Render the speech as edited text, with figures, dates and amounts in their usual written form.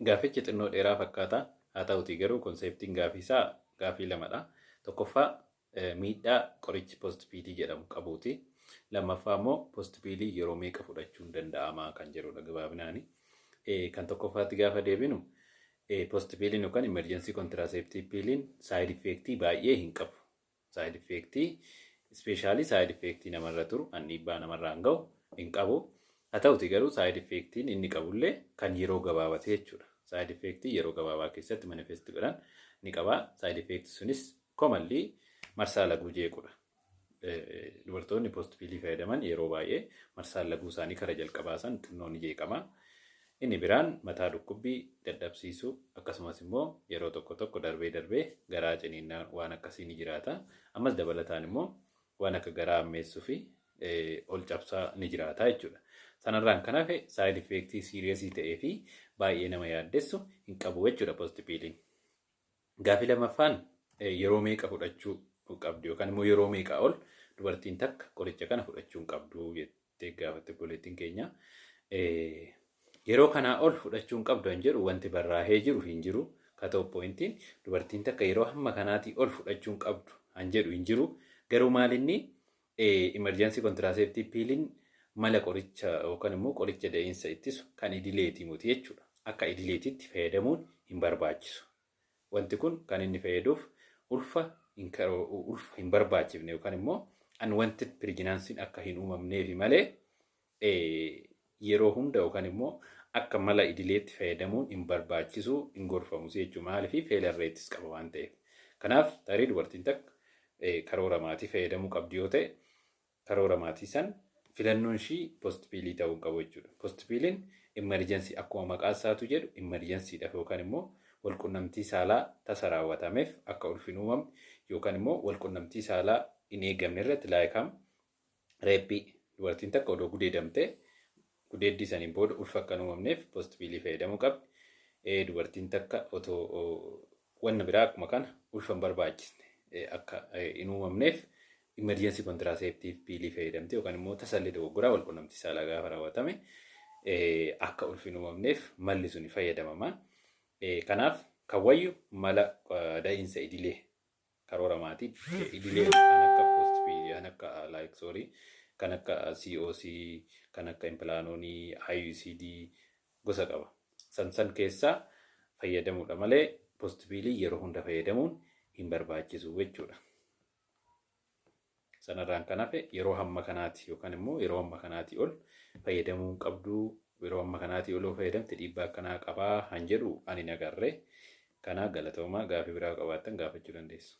Gaafichi xinnoo dheeraa fakkaata. Haa ta'utii garuu conceptiin gaafii isaa gaafii lamadha. Tokkoffaa, miidhaa qorichi post pillii jedhamu qabuuti. Lammaffaa immoo post pillii yeroo meeqa fudhachuun danda'ama kan jedhudha gabaabinaani. Kan tokkoffaatti gaafa deebinu, post pilliin yookaan emergency contraceptive pilliin side effectii baay'ee hin qabu. Side effectii, especially side effectii namarra turu, an dhiibbaa namarraan gahu hin qabu. Haa ta'uti garuu side effectiin inni qabullee kan yeroo gabaabate jechuudha. Side effectii yeroo gabaabaa keessatti manifest godhan ni qaba. Side effectii sunis commonly marsaa laguu jeequdha. Dubartoonni post pillii fayyadaman yeroo baay'ee marsaan laguu isaanii kara jalqabaa san xinnoo ni jeeqama. Inni biraan mataa dhukkubbii, dadhabsiisuu, akkasumas immoo yeroo tokko tokko darbee darbee garaa ciniinnaa waan akkasii ni jiraata. Ammas dabalataan immoo waan akka garaa ammeessuu fi ol cabsaa ni jiraata jechuudha. Sanarraan kan hafe side effectii seriousii ta'ee fi baay'ee nama yaaddessu hin qabu jechuudha post pilliin. Gaafii lammaffaan yeroo meeqa fudhachuu qabdi yookaan immoo yeroo meeqaa ol dubartiin takka qoricha kana fudhachuu hin qabdu jettee gaafatte obboleettiin keenya. Yeroo kanaa ol fudhachuu hin qabdu kan jedhu wanti barraa'ee jiru hin jiru. Cut-off pointiin dubartiin takka yeroo hamma kanaatii ol fudhachuu hin qabdu kan jedhu hin jiru. Garuu maalinni, emergency contraceptive pilliin mala qoricha yookaan immoo qoricha da'iinsa ittisu kan idileetii miti jechuudha. Akka idileetitti fayyadamuun hin barbaachisu. Wanti kun kan inni fayyaduuf ulfa hin barbaachifne yookaan immoo unwanted pregnancy akka hin uumamneefi malee yeroo hunda yookaan immoo akka mala idileetti fayyadamuun hin barbaachisu, hin gorfamus jechuudha. Maaliif? Failure rateis qaba waan ta'eef. Kanaaf tarii dubartiin takka karoora maatii fayyadamuu qabdi yoo ta'e, karoora maatii san filannoon ishii post pillii ta'uu qabu jechuudha. Post pilliin emergency, akkuma maqaa isaatu jedhu, emergencydhaaf yookaan immoo walqunnamtii saalaa tasa raawwatameef akka ulfin uumamne yookaan immoo walqunnamtii saalaa hin eegamne irratti, like rapeii, dubartiin takka odoo gudeedamtee gudeeddii saniin booda ulfa akka hin uumamneef post pillii fayyadamuu qabdi. Dubartiin takka otoo wanna biraa akkuma kana ulfa hin barbaachisne akka hin uumamneef emergency contraceptive pillii fayyadamte yookaan immoo tasallee dogoggoraa walqunnamtii saalaa gaafa raawwatame akka ulfi hin uumamneef malli suni fayyadamama. Kanaaf kan wayyu mala da'iinsa idilee, karoora maatii idilee kan akka post pillii, kan akka like, sorry, kan akka COC, kan akka Implanonii, IUCD gosa qaba. San san keessaa fayyadamuudha malee post pillii yeroo hunda fayyadamuun hin barbaachisu jechuudha. Sanarraan kan hafe yeroo hamma kanaati yookaan immoo yeroo hamma kanaatii ol fayyadamuu qabdu, yeroo hamma kanaatii ol yoo fayyadamte dhiibbaa akkanaa qabaa han jedhu ani nagarre. Kana galatoomaa, gaafii biraa qabaattan gaafachuu dandeessu.